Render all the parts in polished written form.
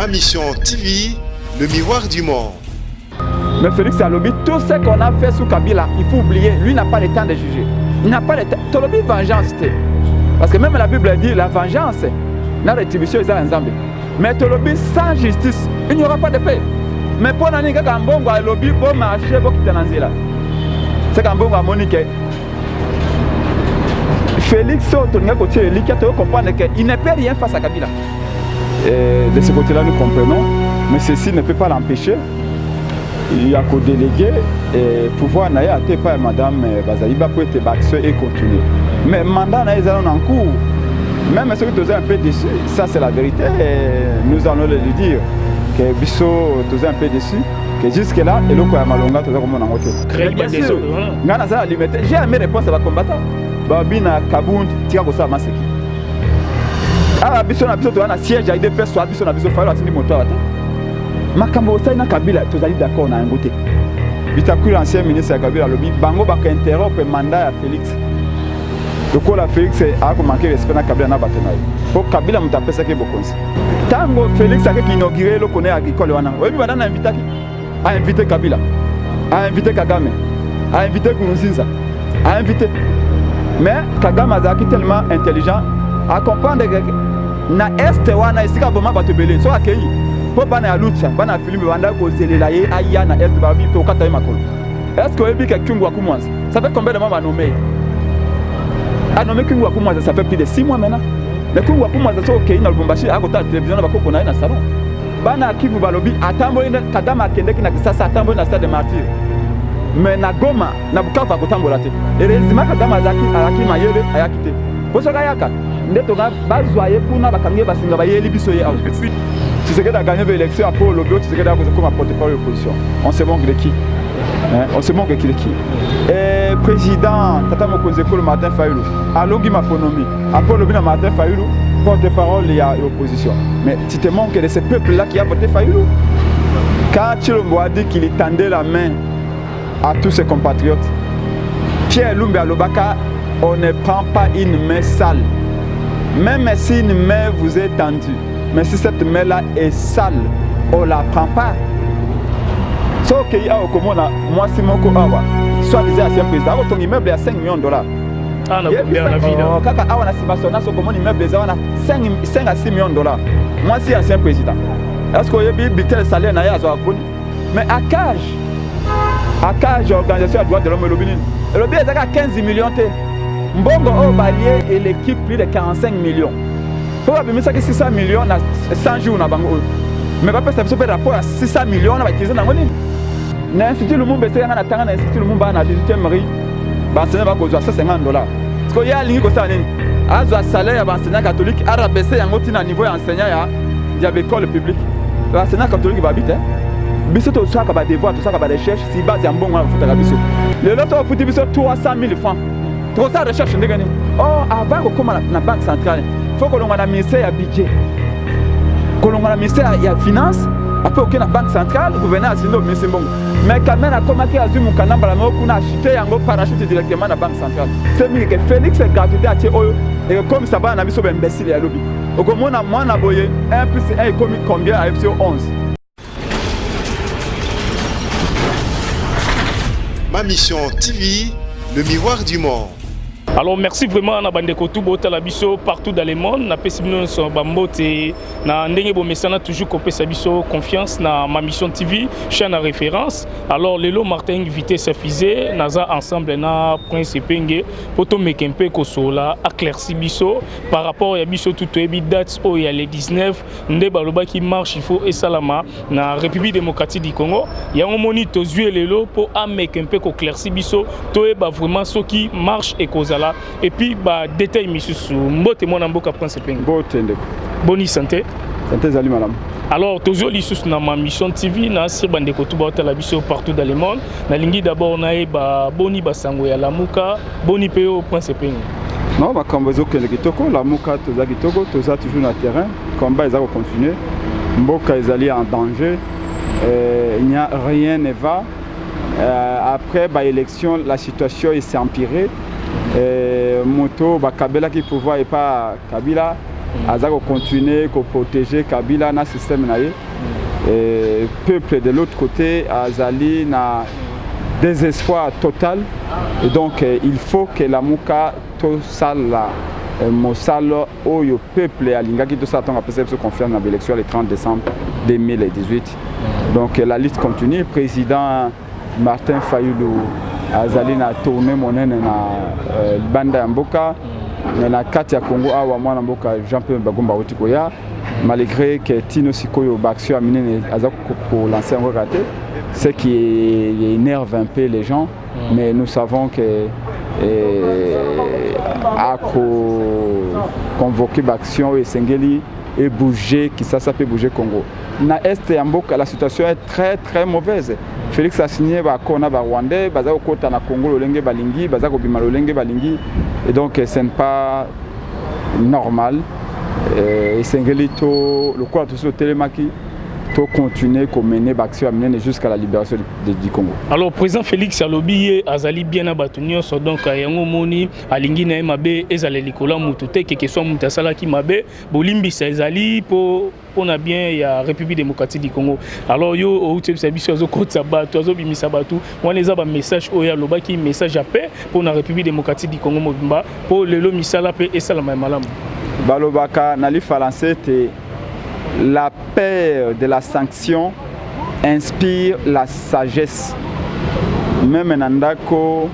Ma Mission TV, le miroir du monde. Mais Félix alobi, tout ce qu'on a fait sous Kabila, il faut oublier. Lui n'a pas le temps de juger. Il n'a pas le temps. Tolobi vengeance. Parce que même la Bible dit la vengeance, la rétribution est Nzambe. Mais tolobi sans justice, il n'y aura pas de paix. Mais pour nani kaka mbongo alobi bo marcher bo kita na nzela. C'est qu'ambongo amoni que Félix oyo tolinga kotia elikya toyo comprendre que il ne peut rien face à Kabila. Et de ce côté-là, nous comprenons, mais ceci ne peut pas l'empêcher ya kodéléguer pouvoir na ye ate epai ya madame Bazaiba po ete baaction econtinue. Mais mandat na ye eza nano en cours. Même soki toza un peu déçu, ça c'est la vérité, et nous allons le lui dire que biso toza un peu déçu que jusque là eloko ya malonga toza komona yango te. Bien sûr, ngai naza na limete, j'ai ame réponse ya bacombattant babi na Kabund tika kosala maseki awa. Biso na biso toza na siège ya UDPS, soa biso na biso. Fayulu atindi moto awa te. Makambo osali na Kabila, tozali d'accord na yango te. Bitakwira, ancien ministre ya Kabila, alobi bango bakointerrompre mandat ya Félix lokola Félix akomanquer respect na Kabila na bato na ye, mpo Kabila moto apesaki bokonzi. Ntango Félix akeki inaugurer eloko na ye agricole wana, oyebi banda na invitaki, ainvité Kabila, ainvité Kagame, ainvité Nkurunziza, ainvité. Mais Kagame azalaki tellement intelligent acomprendre na Est wana esika boma bato ebele. Soki akei, mpo bana ya Lucha, bana ya Filimbi banda kozelela ye aya na Est, babi tokata ye makolo. Est ce que oyebi ke Kyungu wa Kumwanza, ça fait combien de mois banommer, anommé Kyungu wa Kumwanza? Ça fait plus de 6 mois maintenant. Mais Kyungu wa Kumwanza, soki okei na Lubumbashi, akotala télévision na bakoko na ye na salon. Bana ya Kivu balobi atamboli. Kagame akendeki na Kisasa, atamboli na Stade de Martyr, mais na Goma, na Bukavu akotambola te. Heureusement Kagame azalaki mayele, ayaki te, mpo soki ayaka nde toka bazwa ye kuna, bakangi ye basinga, bayeli biso ye awa. Tshisekedi a gagné l'élection, après olobi Tshisekedi akoma porte-parole de l'opposition. On se moque de qui, hein? On se moque de qui? Et président tata mokonzi ekolo Martin Fayulu alongi maponomi, après olobi na Martin Fayulu porte-parole ya opposition. Mais tu te moques de ce peuple là qui a voté Fayulu. Quand Tshilombo a dit qu'il tendait la main à tous ses compatriotes, Pierre Lumbi alobaka: on ne prend pas une main sale. Même si une main vous est tendue, mais si cette main-là est sale, on ne la prend pas. Soki okei awa, okomona mwasi moko awa, soi-disant ancien président, akotonga immeuble ya 5 millions de dollars. Kaka awa na nsima Sonas, okomona immeuble eza wana 5 à 6 millions de dollars. Mwasi ancien président, est ce que oyebi bulletin salaire na ye azwaka koni? Mais ACAJ, organisation ya droit de l'homme, elobi nini? Elobi ezaka 15 millions te. Mbongo oyo balie eleki plus de 45 millions, mpo babimisaki 600 millions na 100 jours na bango oyo. Mais bapesa biso mpe rapport ya 600 millions na bautiliser nango nini na Institut Lumumba. Esekanga na tanga na Institut Lumumba na 18e mairie, baenseignant bakozwa 150 dollars. Parce que ye alingi kosala nini? Azwa salaire ya baenseignant catholique, arabaisser yango ntina niveau ya enseignant ya baécole publique. Baenseignant catholique babi te, biso tosalaka badevoir, tosalaka barecherche si base ya mbongo wana bafutaka biso. Lelo tofuti biso 300 000 francs, tokosala recherche ndenge nini? Or avant kokóma na Banque centrale, faut kolongwa na ministère ya Budget, kolongwa na ministère ya Finance, après okei na Banque centrale, gouverneur asindi obimisi mbongo. Mais quand même akomaki, azwi mokanda mbala moko kuna, achute yango parachute directement na Banque centrale. Se mingi ke Félix, gratuité atie oyo ekokomisa bana na biso baimbécile ya lobi. Okomona mwana boye, 1 plus 1 ekomi combien? Ayebisi yo 11. Ma Mission TV, le miroir du monde. Alors merci vraiment na bandeko tu botala biso partout dans le monde. Napesi bino nyonso bambote na ndenge bomesana toujours kopesa biso confiance na Ma Mission TV, chaîne à référence. Alors lelo Martin Vitesse Fusée naza ensemble na Prince Epenge po tomeka mpe kosola, éclairci biso par rapport ya biso tu toyebi date oyo ya le 19 nde balobaki marche il faut esalama na République démocratique du Congo. Yango moni tozwi lelo mpo ameka mpe koéclairci biso, toyeba vraiment soki marche ekozala et puis badétail misusu. Mbote mwana mboka Prince Epenge. Mbote ndeko. Boni santé? Santé ezali malamu. Alors tozwi lisusu na Ma Mission TV na sir bandeko tu baotala biso partout dans le monde. Nalingi d'abord nayeba boni basango ya Lamuka, boni mpe yo Prince Epenge. Non, makambo ezokende kitoko. Lamuka toza kitoko, toza toujours na terrain, combat eza kocontinue. Mboka ezali en danger, il n'y a rien ne va. Après baélection, la situation s'est empirée. Moto bakabelaki pouvoir epa Kabila. Aza kocontinue koprotéger Kabila na système na ye. Peuple de l'autre côté azali na désespoir total et donc il faut que Lamuka tosala mosala oyo peuple alingaki tosala ntango apesa biso confiance na baélection le 30 décembre 2018. Donc la lutte continue. Président Martin Fayulu azali na tournée monene na libanda ya mboka, mais na kati ya Congo awa, mwana mboka Jean Pierre Bagomba auti koya, malgré que tino sikoyo baaction ya minene aza kolancer yango kaka te, ce qui énerve un peu les gens. Mais nous savons que akoconvoquer baaction oyo esengeli ebouger Kinshasa mpe bouger Congo. Na est ya mboka, la situation est très très mauvaise. Félix a signé baaccord na Barwandais, baza kokota na Congo lolenge balingi, baza kobima lolenge balingi, et donc ce n'est pas normal. Esengeli to lokola tosi totelemaki, tocontinue komener baaction ya minene jusqu'à la libération du Congo. Alors, président Félix alobi ye azali bien na bato nyonso, donc yango omoni alingi na ye mabe ezala likolo ya motu te, keke so moto asalaki mabe, bolimbisa ezali mpo mpona bien ya République démocratique du Congo. Alors yo outi oyebisa biso azokotisa bato, azobimisa bato wana, eza bamessage oyo alobaki, message ya paix mpona République démocratique du Congo mobimba, mpo lelo misala mpe esalama ya malamu. Balobaka na lifalanse ete la peur de la sanction inspire la sagesse. Même na ndako,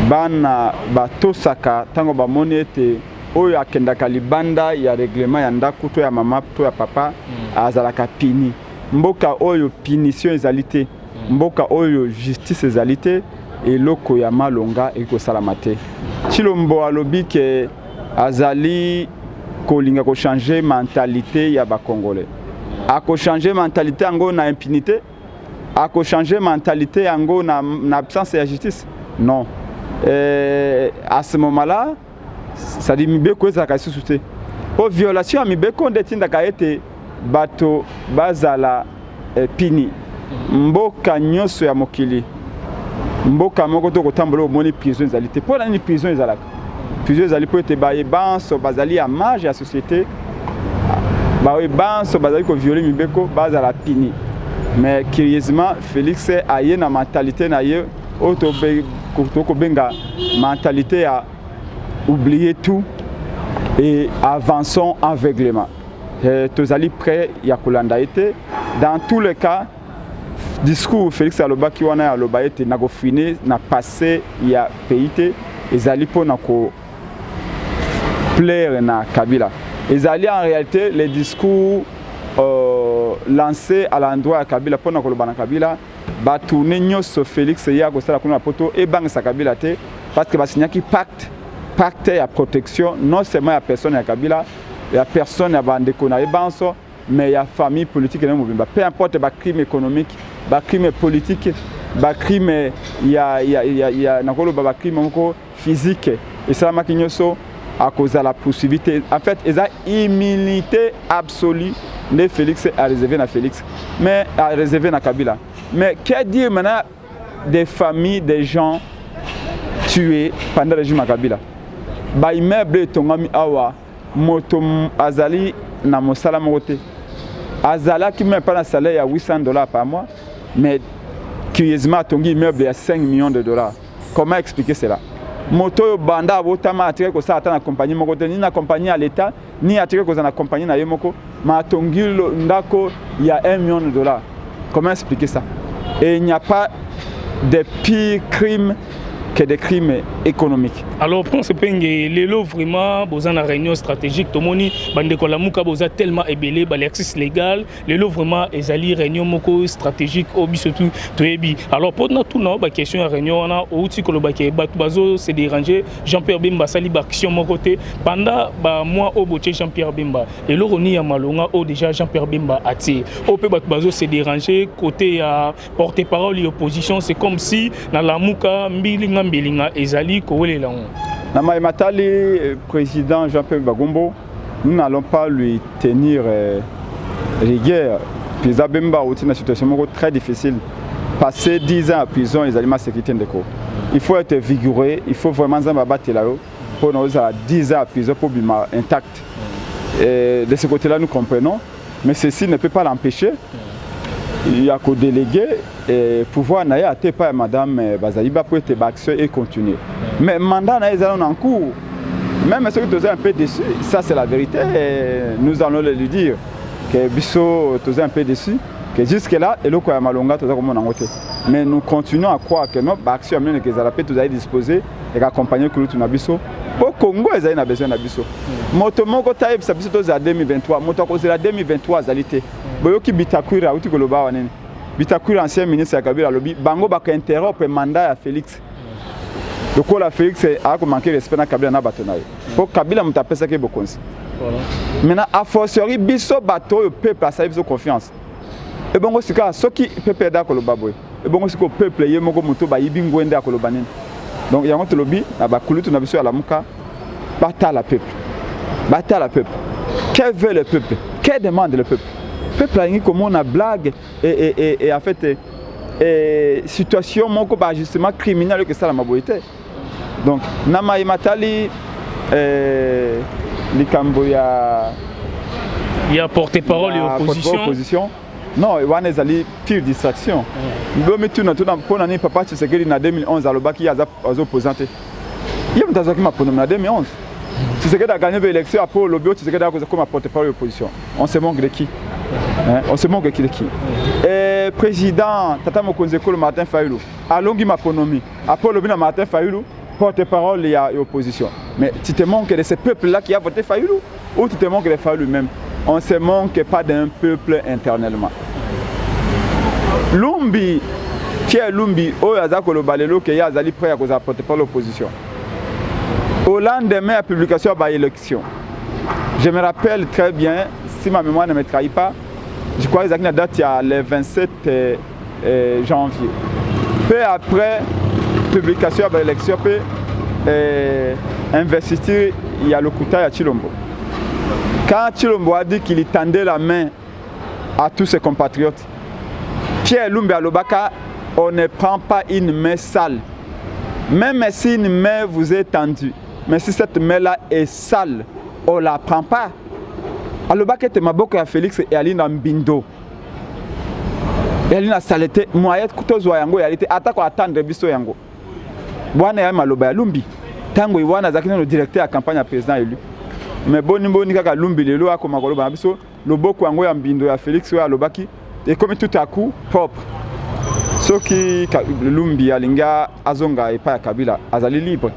bana batosaka ntango bamoni ete oyo akendaka libanda ya règlement ya ndako to ya mama to ya papa azalaka puni. Mboka oyo punition ezali te, mboka oyo justice ezali te, eloko ya malonga ekoki kosalama te. Tshilombo alobi ke azali kolinga kochanger mentalité ya Bacongolais. Akochanger mentalité yango na impunité? Akochanger mentalité yango na absence ya justice? Non. À ce moment là, c'est-à-dire mibeko ezalaka lisusu te, po violation ya mibeko nde etindaka ete bato bazala puni. Mboka nyonso ya mokili, mboka moko to kotambola omoni prison ezali te. Mpo na nini prison ezalaka? Prison ezali mpo ete baye banso bazali ya marge ya société, baye banso bazali kovioler mibeko bazala puni. Mais curieusement, Félix aye na mentalité na ye oyo tokobenga mentalité ya oublier tout et avançons aveuglément. Tozali prêt ya kolanda ye te. Dans tous les cas, discours Félix alobaki wana, aloba ete nakofreiner na passé ya pays te, ezali mpona koplaire na Kabila. Ezali en réalité les discours lancé à l'endroit ya Kabila, mpona koloba na Kabila batournées nyonso Félix ye akosala kuna na Poto ebangisa Kabila te, parce que basignaki pacte ya protection, non seulement ya personne ya Kabila, ya personne ya bandeko na ye banso, mais ya famille politique na mobimba. Peu importe bacrime économique, bacrime politique, bacrime ya nakoloba bacrime moko physique esalamaki nyonso, akozala poursuivi te. En fait, eza immunité absolue nde Félix a réservé na Félix, mais a réservé na Kabila. Mais que dire maintenant des familles des gens tués pendant le régime ya Kabila? Baimmeuble etongami awa, moto azali na mosala moko te, azalaki même pas na salaire ya 800 $ par mois, mais curieusement atongi immeuble ya 5 millions de dollars. Comment expliquer cela? Moto oyo banda abotama atikaki kosala ata na compagnie moko te, ni na compagnie ya l'État, ni atikaki kozala na compagnie na ye moko, ma atongi ndako ya 1 million de dollars. Comment expliquer ça? Et il n'y a pas de pire crime que des crimes économiques. Alors, Prince Penge, lelo vraiment boza na réunion stratégique, tomoni bandeko Lamuka boza tellement ebele, balexis légal, lelo vraiment ezali réunion moko stratégique oyo biso tu toyebi. Alors pour na tuna ba question ya réunion wana, outi koloba ke bato bazo se déranger, Jean-Pierre Bemba asali ba action moko te pendant ba mois oyo botie Jean-Pierre Bemba. Eloko ni ya malonga oyo déjà Jean-Pierre Bemba atie oyo mpe bato bazo se déranger côté ya porte-parole ya opposition, c'est comme si na Lamuka mbilinga mbilinga ezali kowelela yango. Na maye matali président Jean-Pierre Bagombo, nous n'allons pas lui tenir rigueur. Président Bemba auti na situation moko très difficile. Passer 10 ans en prison ezali ma sécurité, ndeko. Il faut être vigoureux, il faut vraiment Nzambe abatela yo mpo na ozala 10 ans en prison mpo bima intact. Et de ce côté-là, nous comprenons, mais ceci ne peut pas l'empêcher ya kodéléguer pouvoir na ye ate epai ya madame Bazaiba po ete baaction econtinue. Mais mandat na ye eza nano en cours. Même soki toza un peu déçu, ça c'est la vérité, et nous allons le lui dire que biso toza un peu déçu que jusque là eloko ya malonga toza komona yango te. Mais nous continuons à croire que no baaction ya minene ezala mpe tozali disposé ekaaccompagne kulutu na biso, mpo Congo ezali na besoin na biso. Moto moko tayebisa biso tozala 2023, moto akozela 2023 azali te. Boyoki Bitakwira auti koloba awa nini? Bitakwira, ancien ministre ya Kabila, alobi bango bakointerrompre mandat ya Félix lokola Félix akomanke respect na Kabila na bato na ye, mpo Kabila moto apesaki bokonzi. Maintenant, a fortiori biso bato oyo peuple asali biso confiance. Ebongo sika soki peuple eda koloba boye, ebongo sikoyo peuple ye moko moto bayibi ngwende akoloba nini? Donc yango tolobi na bakulutu na biso ya Lamuka, batala peuple, batala peuple. Que veut le peuple? Que demande le peuple? Peuple alingi komona blague et en fait et situation moko baajustement criminel oyo esalama boye te. Donc na maye matali likambo ya ya porte-parole ya opposition. Opposition, non, wana ezali pure distraction. Bomituna tuna mpona nini papa Tshisekedi na 2011 alobaki ye aza opposant te. Ye moto azwaki maponomi na 2011. Tshisekedi agagné baélection, après olobi oyo Tshisekedi akoma porte-parole ya opposition. On se manque de qui, hein? On se manque de qui? Et président tata mokonzi ekolo Martin Fayulu alongi maponomi, après olobi na Martin Fayulu porte-parole ya opposition. Mais tu te manques de ce peuple là qui a voté Fayulu ou tu te manques de Fayulu même? On ne se manque pas d'un peuple internellement. Lumbi, Pierre Lumbi oyo aza koloba lelo ke ye azali prêt ya kozala porte-parole opposition, au lendemain ya publication ya baélection, je me rappelle très bien, si ma mémoire ne me trahit pas, je crois ezalaki na date ya le 27 janvier, peu après publication ya baélection mpe investiture ya lokuta ya Tshilombo, quand Tshilombo a dit qu'il tendait la main à tous ses compatriotes, Pierre Lumbi alobaka: on ne prend pas une main sale. Même si une main vous est tendue, mais si cette main-là est sale, on la prend pas. Alobaka ete maboko ya Félix eyali na mbindo, eyali na saleté, moyen tozwa yango eyali te, ata koattendre biso yango wana. Ya maloba ya Lumbi ntango wana azalaki nano directeur ya campagne ya président élu. Mais boni boni kaka Lumbi lelo akoma koloba na biso loboko yango ya mbindo ya Félix oyo alobaki ekomi tout à coup propre? Soki Lumbi alingi azonga epai ya Kabila, azali libre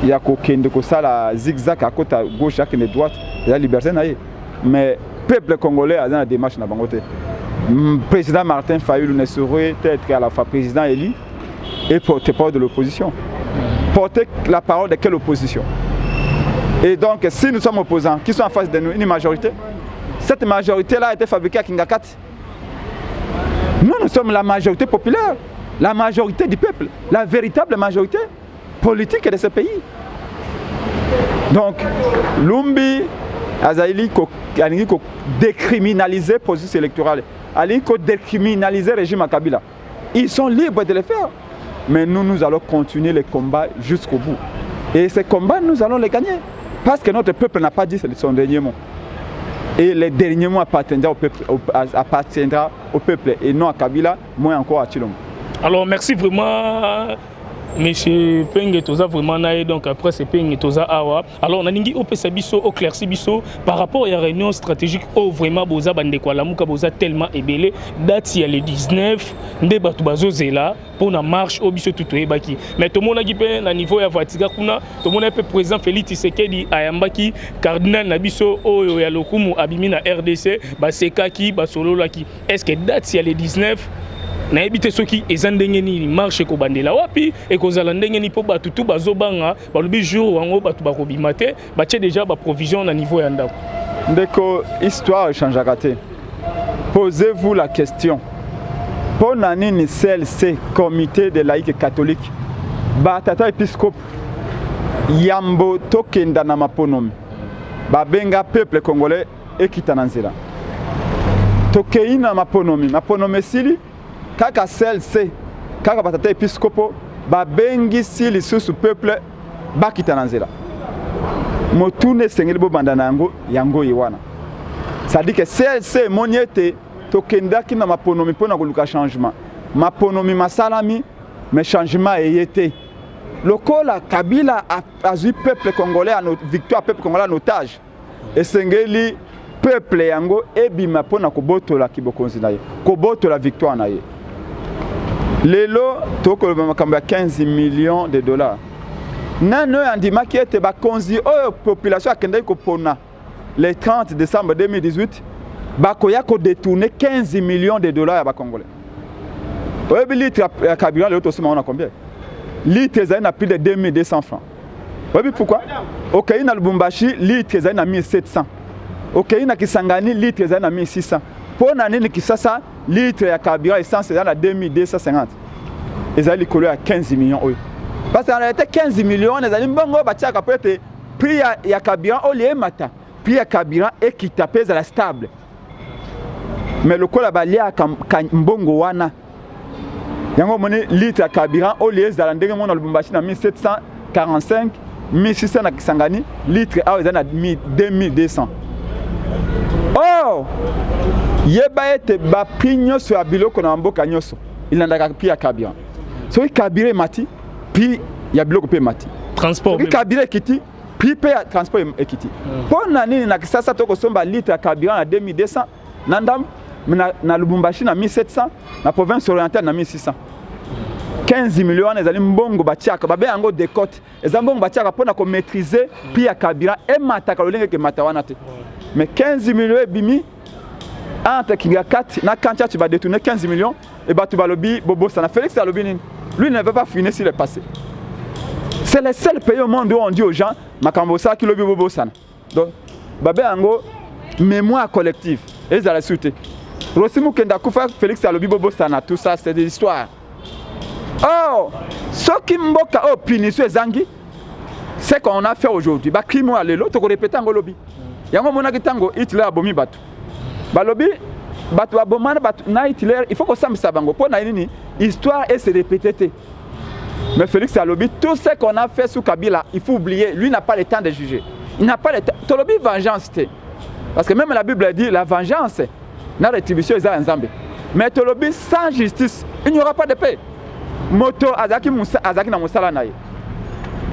ya kokende kosala zigzag, akota gauche, akende droite, eza liberté na ye. Mais peuple congolais aza na démarche na bango te. Président Martin Fayulu ne saurait être à la fois président élu et porte-parole de l'opposition. Porter la parole de quelle opposition? Et donc, si nous sommes opposants, qui sont en face de nous? Une majorité. Cette majorité-là a été fabriquée à Kingakati. Nous, nous sommes la majorité populaire, la majorité du peuple, la véritable majorité politique de ce pays. Donc, Lumbi azali alingi ko décriminaliser processus électoral, alingi ko décriminaliser régime à Kabila. Ils sont libres de le faire. Mais nous, nous allons continuer les combats jusqu'au bout. Et ces combats, nous allons les gagner. Parce que notre peuple n'a pas dit son dernier mot. Et les derniers mots appartiendra au peuple et non à Kabila, moins encore à Tshilombo. Alors merci vraiment, monsieur Penge. Toza vraiment na ye. Donc après c'est Penge, toza awa. Alors nalingi opesa biso, éclairci biso par rapport ya réunion stratégique oyo vraiment boza bandeko ya Lamuka, boza tellement ebele. Date ya le 19 nde bato bazozela mpona marche oyo biso tu toyebaki. Mais tomonaki mpe na niveau ya Vatican kuna, tomonaki mpe président Félix Tshisekedi ayambaki cardinal na biso oyo ya lokumu abimi na RDC, basekaki, basololaki. Est ce que date ya le 19, nayebi te soki eza ndenge nini, marche ekobandela wapi, ekozala ndenge nini? Mpo bato tu bazobanga, balobi jour yango bato bakobima te, batie déjà baprovision na niveau ya ndako. Ndeko, histoire echangeaka te. Posez-vous la question: mpo na nini CLC, Comité de laïque catholique, batata épiscope, yambo tokenda na maponomi, babenga peuple congolais ekita na nzela? Tokei na maponomi, maponomi esili, kaka CLC, kaka batata episkopo babengisi lisusu peuple bakita na nzela. Motuna esengeli bobanda na yango, yango ye wana. C'est-à-dire que CLC emoni ete tokendaki na maponomi mpo na koluka changement. Maponomi masalami, mais changement eye te. Lokola Kabila azwi peuple congolais, victoire peuple congolais en otage, esengeli peuple yango ebima mpo na kobotola kibokonzi na ye, kobotola victoire na ye. Lelo tokoloba makambo ya 15 millions de dollars. Nani oyo andimaki ete bakonzi oyo population akendaki kopona le 30 décembre 2018 bakoya kodétourner 15 millions de dollars ya bacongolais? Oyebi litre ya carburant lelo tosomba ngo na combien? Litre ezali na plus de 2200 francs. Oyebi pourquoi? Okei na Lubumbashi, litre ezali na 1700. Okei na Kisangani, litre ezali na 1600. Mpo na nini Kisasa litre ya carburant essence ezali na 2250? Ezali likolo ya 15 millions oyo, parce que en réalité 15 millions wana ezali mbongo oyo batiaka po ete prix ya carburant oyo emata, prix ya carburant ekita mpe ezala stable. Mais lokola baliaka mbongo wana, yango omoni litre ya carburant oyo ezala ndenge moko na Lubumbashi na 1745, 1600, na Kisangani litre awa eza na 2200. Or yeba ete baprix nyonso ya biloko na mboka nyonso elandaka prix ya carburant. Soki carburant emati, prix ya biloko mpe emati. Transport. Soki carburant ekiti, prix mpe ya transport ekiti. Mpo na nini na Kisasa tokosomba litre ya carburant na 2200 na ndambo, na Lubumbashi na 1700, na province orientale na 1600? 15 millions wana ezali mbongo batiaka, babe yango décote. Eza mbongo batiaka mpona komaîtriser prix ya carburant emataka lolenge ekemata wana te. Mais 15 millions ebimi entre Kingakati na Kantiati, badétourner 15 millions e bato balobi bobosana. Félix alobi nini? Lui ne veut pas fouiner sur le passé. C'est le seul pays au monde où on dit aux gens: makambo osalaki lobi, bobosana. Donc babe yango mémoire collective ezala su te. Rossy Mukenda akufa, Félix alobi bobosana, tout ça c'est des histoires. Or soki mboka oyo punition ezangi, ce qu'on a fait aujourd'hui, bacrime oyo ya lelo tokorépéter yango lobi. Yango omonaki ntango Hitler abomi bato, balobi bato babomana bato na Hitler, il faut kosambisa bango. Mpo na nini? Histoire ese répéter te. Mais Félix alobi tout ce qu'on a fait sous Kabila, il faut oublier. Lui n'a pas le temps de juger, il n'a pas le temps. Tolobi vengeance te, parce que même la Bible dit la vengeance na rétribution eza ya Nzambe. Mais tolobi sans justice il n'y aura pas de paix. Moto azalaki na mosala na ye,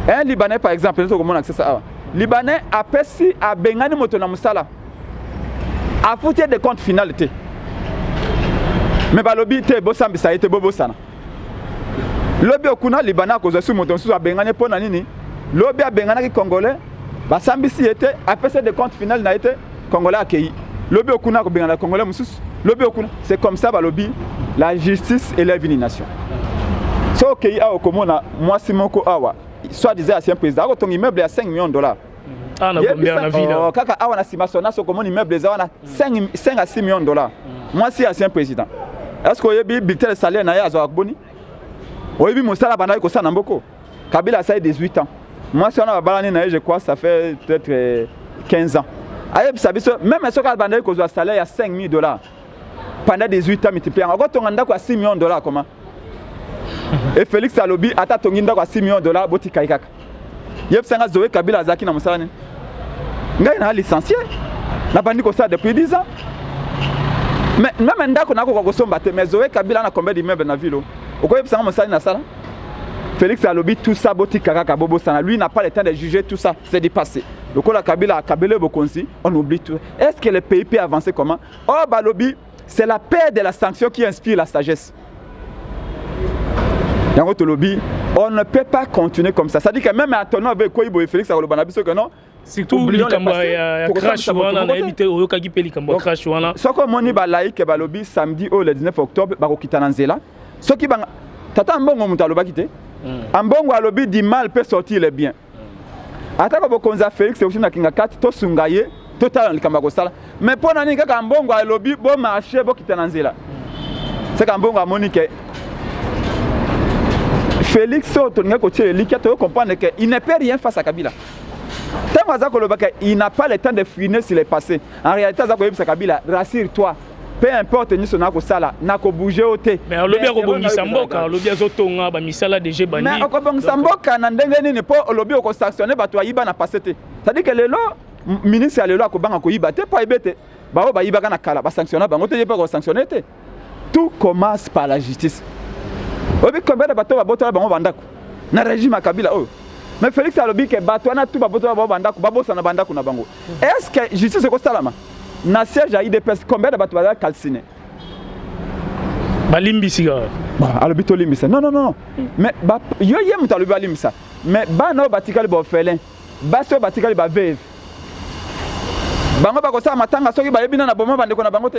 un Libanais par exemple, tokomona Kisasa awa, Libanais apesi, abengani moto na mosala, afuti ye décompte final te, mais balobi te bosambisa ye te, bobosana. Lobi okuna Libanais akozwa su moto mosusu abengani. Mpo na nini? Lobi abenganaki Congolais, basambisi ye te, apesi décompte final na ye te, Congolais akei. Lobi okuna akobengana Congolais mosusu, lobi okuna. C'est comme ça. Balobi la justice élève une nation. So okei awa, okomona mwasi moko awa, soit disant ancien président, akotonga immeuble ya 5 millions de dollars. Ah, na Gombe, na ville. Oh, kaka awa na nsima Sonas, okomona immeuble eza wana 5 à 6 millions de dollars. Mwasi ancien président, est ce que oyebi bulletin de salaire na ye azwaka boni? Oyebi mosala bandaki kosala na mboko? Kabila asali 18 ans, mwasi wana babalani na ye, je crois ça fait peut-être 15 ans. Ayebisa biso, même soki abandaki kozwa salaire ya 5 000 dollars pendant 18 ans, multiplié yango, akotonga ndako ya 6 millions de dollars comment? Et Félix alobi ata atongi ndako ya 6 millions de dollars, botika ye kaka. Yebisanga, Zoe Kabila azalaki na mosala nini? Ngai na licencié, nabandi kosala depuis 10 ans, mais même ndako nakoka kosomba te. Mais Zoe Kabila na combien d'immeuble na ville? Okoyebisanga mosali nasala? Félix alobi tout ça botika kaka, bobosana. Lui n'a pas le temps de juger, tout ça c'est du passé. Lokola Kabila akabeli bokonzi, on oublie tout. Est ce que le pays peut avancer comment? Oh, balobi c'est la paix de la sanction qui inspire la sagesse. Yango tolobi on ne peut pas continuer comme ça. C'est à dire que même Antonov ekoyi boye, Félix akoloba na biso que non. Surtout likambo ya crash wana, nayebi te oyokaki mpe likambo ya crash wana. Soki omoni balaike balobi samedi oyo le 19 octobre bakokita na nzela, soki banga tata Ambongo, moto alobaki te. Ambongo alobi du mal peut sortir le bien. Atako bokonzi ya Félix euti na Kingakati, tosunga ye, totala likambo ya kosala. Mais mpo na nini kaka Ambongo alobi bomarcher, bokita na nzela? Seka Ambongo amoni ke Félix oyo tolingaki kotia elikya, toyocomprendre ke il ne peut rien face à Kabila. Ntango aza koloba ke il n'a pas le temps de fouiner sur le passé, en réalité aza koyebisa Kabila: rassure toi. Peu importe nyonso nakosala, nakobouge o te. Mais alobi akobongisa mboka, alobi azotonga bamisala déjà bandi. Mais okobongisa mboka na ndenge nini mpo olobi okosanctionne bato ayiba na passé te? C'est-à-dire que lelo ministre ya lelo akobanga koyiba te mpo ayebi ete baoyo bayibaka na kala basanctionne bango te, ye mpe akosanctionne te. Tout commence par la justice. Oyebi combien de bato babotola bango bandako na régime ya Kabila oyo? Mais Félix alobi ke bato wana tu babotola bango bandako, babosana bandako na bango. Est ce que justice ekosalama na siège ya UDPS? Combien de bato bazala calciné? Balimbisi kaka. Bon, alobi tolimbisa. Non, non, non, mais ba, yo ye moto alobi balimbisa, mais bana oyo batikali baorphelin, basi oyo batikali baveuve, bango bakosala matanga soki bayebi na boma bandeko na bango te.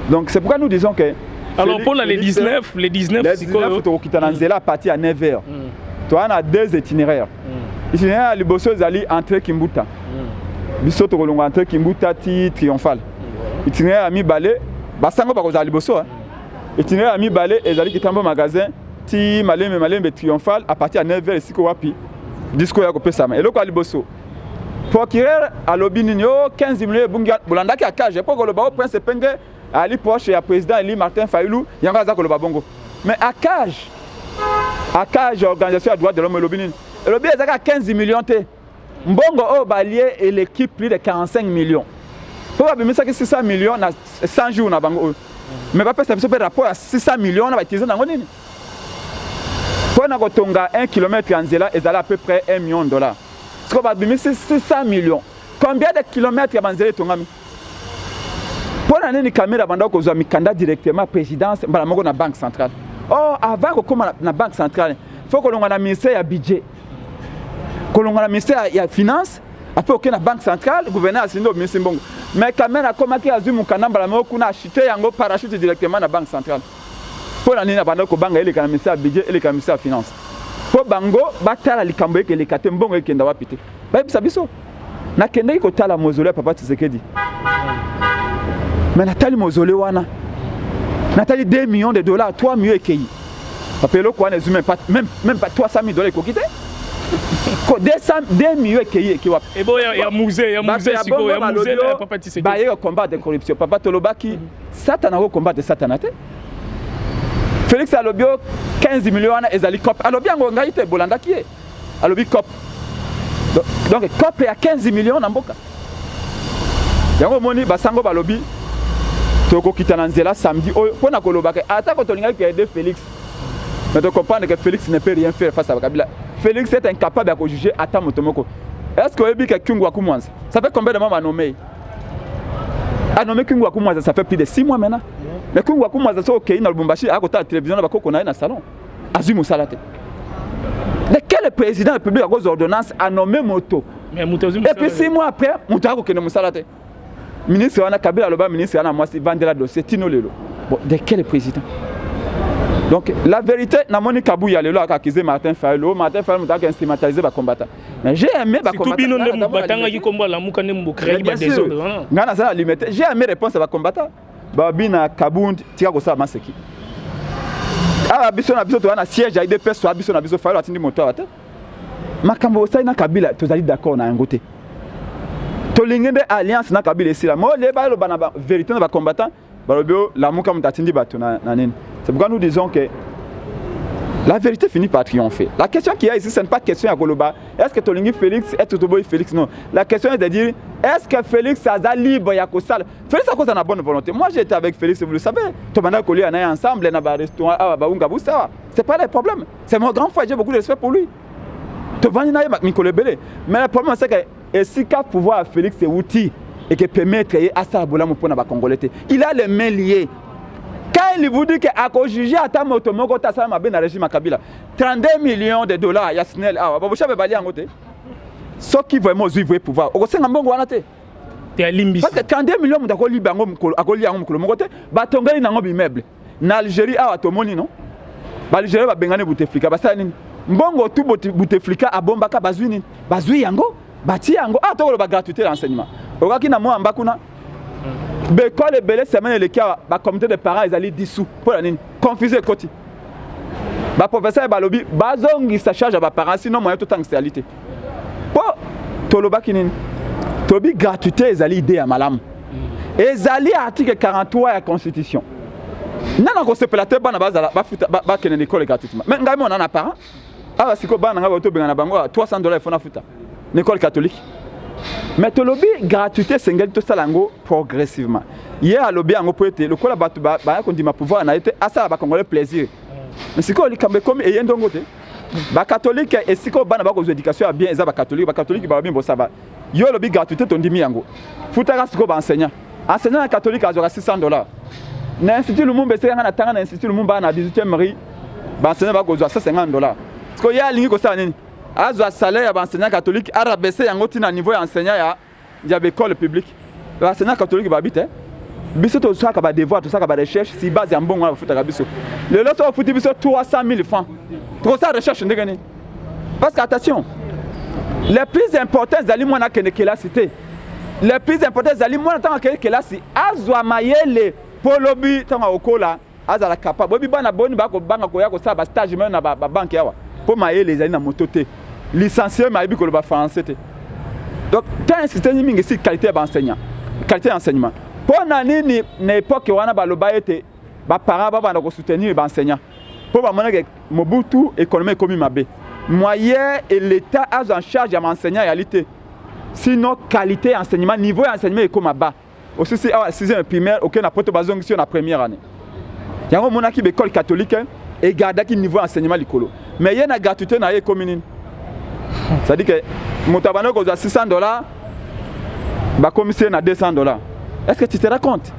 Donc c'est pourquoi nous disons que Alors pour les 19, les 19, les 19, tokokita na nzela à partir ya 9 heures. Toza na deux itinéraires. Itinéraire ya liboso ezali entrée Kimbuta. Biso tokolonga entrée Kimbuta ti Triomphal. Itinéraire ya mibale, basango bakozala liboso. Itinéraire ya mibale ezali Kitambo magasin ti malembe malembe Triomphal à partir ya 9 heures, esika wapi discours ya kopesama. Eloko ya liboso, procureur alobi nini? O 15 millions ebungi. Bolandaki ya cage mpo koloba o Prince Epenge ali proche ya président eli Martin Fayulu, yango aza koloba bongo. Mais ACAJ, organisation ya droit de l'homme, elobi nini? Elobi ezaka 15 millions te. Mbongo oyo balie eleki plus de 45 millions, mpo babimisaki 600 millions na 100 jours na bango oyo. Mais bapesa biso mpe rapport ya 600 millions na bautilize nango nini. Mpo na kotonga 1 kilomètre ya nzela ezali à peu près 1 million de dollars. Sikoyo babimisi 600 millions, combien de kilomètres ya banzela etongami? Mpo na nini Kamerhe banda kozwa mikanda directement présidence mbala moko na Banque centrale? Or avant kokóma na Banque centrale, faut kolongwa na ministère ya Budget, kolongwa na ministère ya Finance, après okei na Banque centrale, gouverneur asindi, obimisi mbongo. Mais Kamerhe akomaki, azwi mokanda mbala moko kuna, achute yango parachute directement na Banque centrale. Mpo na nini abanda kobanga eleka na ministère ya Budget, eleka na ministère ya Finance, mpo bango batala likambo ekeleka te, mbongo ekenda wapi te? Bayebisa biso. Nakendaki kotala mausolée ya papa Tshisekedi, mais natali mausolée wana, natali 2 millions de dollars, 3 millions ekei. Papa, eloko wana ezwi même pas 300 000 dollars, ekoki te. Ko 200, 2 millions ekei, ekei wapi? Ebo ya musée, ya musée sikoyo, ya musée ya papa Tshisekedi. Baye combattre corruption. Papa, tolobaki Satana akocombattre Satana te. Félix alobi o 15 millions wana ezali coop. Alobi yango, ngai te, bolandaki ye, alobi coop. Donc coop ya 15 millions na mboka yango. Omoni basango balobi tokokita na nzela samedi oyo mpo na kolobaka atako tolingaki koaider Félix, mais tocomprendre que Félix ne peut rien faire face à Kabila. Félix est incapable ya kojuger ata moto moko. Est ce que oyebi ke Kyungu wa Kumwanza, ça fait combien de mois banommé, anommé Kyungu wa Kumwanza? Ça fait plus de 6 mois maintenant. Mais Kyungu wa Kumwanza, soki okei na Lubumbashi, akotala télévision na bakoko na ye na salon, azwi mosala te. De quel président de République akozwa ordonnance, anommé moto, Mais moto azwi et puis 6 mois après moto akokende mosala te? Ministre wana, Kabila aloba ministre wana mwasi vandela dossier tino lelo. Bon, de quel président? Donc la vérité, namoni Kabuya lelo akakize Martin Fayulu. Martin Fayulu moto aka instrumentaliser bacombattant, mais j'ai aimé. Surtout bino nde batangaki kombo Lamuka, nde bocréaki badésordre wana. Ngai naza na limete. J'ai aimé réponse ya bacombattant. Babi na Kabund, tika kosala maseki awa. Biso na biso toza na siège ya UDPS, toa biso na biso. Fayulu atindi moto awa te. Makambo osali na Kabila, tozali d'accord na yango te. Tolingi nde alliance na Kabila esila. Mo le baloba na vérité na bacombattant, balobi o Lamuka moto atindi bato na nini. C'est pourquoi nous disons que la vérité finit par triompher. La question qu'il y a ici, ce n'est pas question ya koloba est-ce que tolingi Félix, est-ce que toboyi Félix. Non, la question est de dire: est-ce que Félix aza libre ya kosala? Félix akoza na bonne volonté. Moi, j'ai été avec Félix, vous le savez, tobanda kolia na ye ensemble na barestaurant awa, baunga busawa. C'est pas le problème, c'est mon grand frère, j'ai beaucoup de respect pour lui. Tovandi na ye mikolo ebele. Mais le problème, c'est que esika pouvoir ya Félix euti eke permettre ye asala bolamu mpona bacongolais te. Il a les mains liées. Quand il vous dit que akojuge ata moto moko te asala mabe na régime ya Kabila, 32 millions de dollars ya SNEL awa, babosha bali yango te. Soki vraiment ozwi vrai pouvoir, okosenga mbongo wana te. Te, alimbisi. Parce que 32 millions, moto akoliba yango mokolo, akolia yango mokolo moko te. Batongeli nango baimmeuble na Algérie awa, tomoni no baalgérie babengani Bouteflika, basala nini? Mbongo tu Bouteflika abombaka, bazwi nini? Bazwi yango, batie yango awa. Tokoloba gratuité ya enseignement, okaki na mwa amba kuna baekole ebele. Semaine eleki awa, bacomité de parents ezali dissous. Mpo na nini? Confusion ekoti. Baprofesseur balobi bazongisa charge ya baparent, sinon moyen totangisa yali te. Mpo tolobaki nini? Tolobi gratuité ezali idée ya malamu. Ezali article 43 ya constitution. Nana kosepela te bana bazala bafuta bakende na école gratuitement. Mais ngai mona na parent awa sikoyo bana na ngai batobengana na bango 300 $ ifo nafuta na école catholique. Mais tolobi gratuité esengeli tosala yango progressivement. Ye alobi yango mpo ete lokola bato baya kondima pouvoir na ye te, asala bacongolais plaisir. Mais sikoyo likambo ekomi eye ndongo te. Bacatholique, esika oyo bana bakozwa éducation ya bien eza bacatholique. Bacatholique balobi mbosaba, yo olobi gratuité, tondimi yango, futaka sikoyo baenseignant. Enseignant ya catholique azwaka 600 $ na Institut Lumumba. Esika nga natanga na Institut Lumumba na 18e rue, baenseignant bakozwa 150 $. Sikoyo ye alingi kosala nini? Azwa salaire ya baenseignant catholique, arabaisser yango ntina niveau ya enseignant ya baécole publique. Baenseignant catholique babi te, biso tosalaka badevoir, tosalaka barecherche sur base ya mbongo wana bafutaka biso. Lelo so ofuti biso 300 000 francs, tokosala recherche ndenge nini? Parce que attention, le plus important ezali mwana akende kelasi te. Le plus important ezali mwana ntango akende kelasi, azwa mayele mpo lobi ntango akokola azala capable. Boyebi bana boni bakobanga koya kosala bastage même na babanke awa mpo mayele ezali na moto te, licencié mais ayebi koloba français te. Donc to insiste mingi esi qualité ya baenseignant, qualité ya enseignement. Mpo na nini na époque wana baloba ete baparent babanda kosoutenir baenseignant? Mpo bamonaki Mobutu, économie ekomi mabe, moyen et l'État azwa en charge ya baenseignant eyali te. Sinon qualité ya enseignement, niveau ya enseignement ekóma bas. Osisi awa sixième primaire, okei na poto, bazongisi yo na première année. Yango omonaki baécole catholique egardaki niveau ya enseignement likolo. Mais ye na gratuité na ye ekomi nini? C'est-à-dire que moto abandi kozwa 600 $, bakomisi ye na 200 $. Est-ce que tu te rends compte?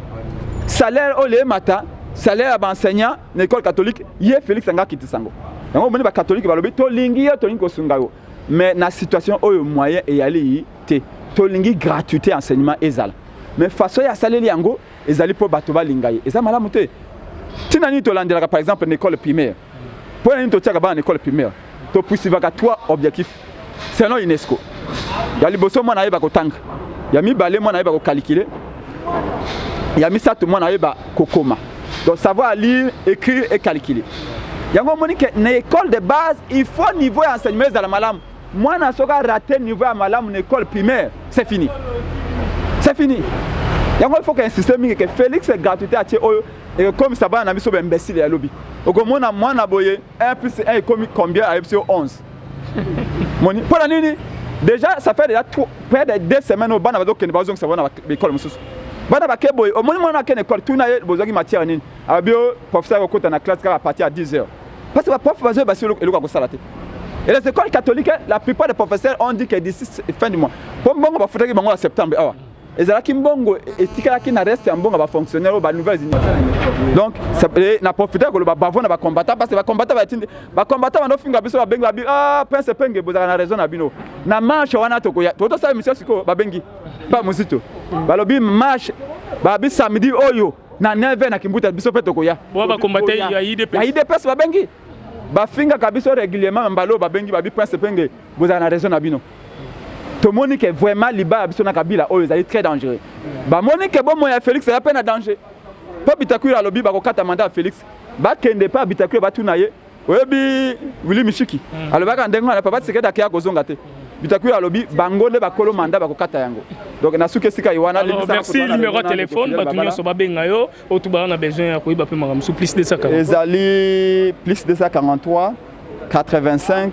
Salaire oyo emata, salaire ya baenseignant na école catholique, ye Félix anga akitisa yango. Yango omoni bacatholique balobi: tolingi yo, tolingi kosunga yo, mais na situation oyo moyen eyali te. Tolingi gratuité enseignement ezala, mais façon oyo asaleli yango ezali mpo bato balinga ye, eza malamu te. Ntina nini tolandelaka par exemple na école primaire? Mpo na nini totiaka bana na école primaire? Topoursuivaka trois objectifs selon UNESCO. Ya liboso, mwana ayeba kotanga. Ya mibale, mwana ayeba kocalculer. Ya misato, mwana ayeba kokoma. Donc savoir lire, écrire et calculer. Yango omoni ke na école de base, il faut niveau ya enseignement ezala malamu. Mwana soki arater niveau ya malamu na école primaire, c'est fini, c'est fini. Yango il faut que insiste mingi ke Félix, gratuité atie oyo ekokomisa bana na biso baimbécile ya lobi. Okomona mwana boye, 1 plus 1 ekomi combien? Ayebisi yo 11. Moni mpo na nini? Déjà ça fait déjà près de 2 semaines oyo bana bazokende, bazongisa bana baekole mosusu. Bana bake boye, omoni mwana akende école, tuna ye: bozwaki matière nini? Alobi yo professeur akokota na classe kaka à partir ya 10 heures, parce que baprof bazoyeba si eloko ya kosala te. Et les écoles catholiques, la plupart des professeurs ont dit que d'ici fin du mois, mpo mbongo bafutaki bango ya septembre awa ezalaki mbongo etikalaki na reste ya mbongo ya bafonctionnaire oyo banouvelles. Donc na profite koloba bravo na bacombattant, parce que bacombattant batindi, bacombattant bandofinga biso, babengi babi: ah, Prince Penge, bozalaka na raison na bino na marche wana. Tokoya, totosala émission sikoyo. Babengi pa mosito, balobi marche, babi samedi oyo na 9 na Kimbuta, biso mpe tokoya. Ya UDPS babengi, bafingaka biso régulièrement. Mbala oyo babengi, babi: Prince Penge, bozalaka na raison na bino. Tomoni ke vraiment liba ya biso na Kabila oyo ezali très dangereux. Bamoni ke bomoi ya Félix eza mpe na danger, mpo Bitakwira alobi bakokata mandat ya Félix. Bakende mpe Bitakwira, batuna ye: oyebi Willy Mishiki alobaka ndenge wana, papa Tshisekedi akeya kozonga te. Bitakwira alobi bango nde bakolo mandat, bakokata yango. Donc nasuki esika ye wana. Merci. Numéro ya téléphone, bato nyonso babenga yo oyo tu baa na besoin ya koyeba mpe makambo mosusu, plus 243. Ezali plus 243 85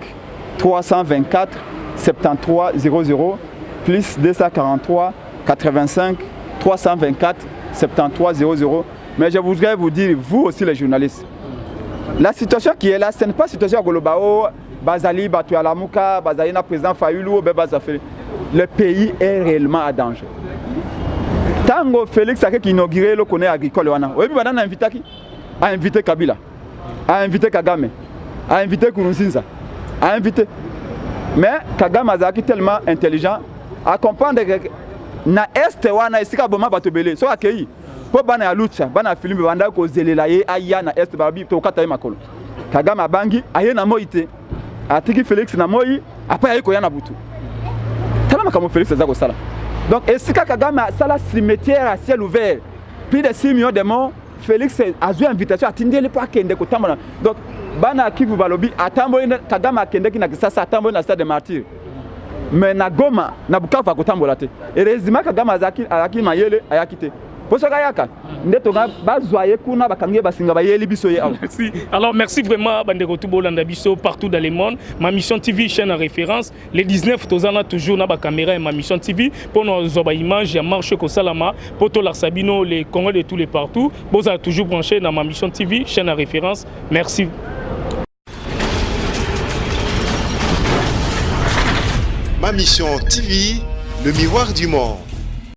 324 73 00, plus 243 85 324 73 00. Mais je voudrais vous dire, vous aussi les journalistes, la situation qui est là, ce n'est pas situation ya koloba o bazali bato ya Lamuka, bazali na président Fayulu obe bazafeli. Le pays est réellement à danger. Ntango Félix akeki inaugurer eloko na ye agricole wana, oyebi banda na invitaki, ainvité Kabila, ainvité Kagame, ainvité Nkurunziza, ainvité. Mais Kagame azalaki tellement intelligent acomprendre que na Est wana esika boma bato ebele, soki akei mpo bana ya Lucha, bana ya Filimbi bandaki kozelela ye aya na Est, balobi tokata ye makolo. Kagame abangi, aye na moi te, atiki Félix na moi, après aye koya na butu. Tala makambo Félix aza kosala. Donc esika Kagame asala cimetière à ciel ouvert, plus de 6 millions de morts, Félix azwi invitation, atindeli mpo akende kotambola. Donc bana ya Kivu balobi atamboli. Kagame akendeki na Kisasa, atamboli na Stade de Martyr, mais na Goma, na Bukavu akotambola te. Heureusement Kagame azalaki mayele, ayaki te. Mpo soki ayaka nde tonga bazwa ye kuna, bakangi ye basinga, bayeli biso ye awa. Merci. Alors merci vraiment, bandeko tout bolanda biso partout dans le monde. Ma Mission TV, chaîne à référence. Le 19, tozana toujours na ba caméra et Ma Mission TV pour nous ba image ya marche ko salama pour to sabino les Congolais de tous les partout. Bozala toujours branché dans Ma Mission TV, chaîne à référence. Merci. Ma Mission TV, le miroir du monde.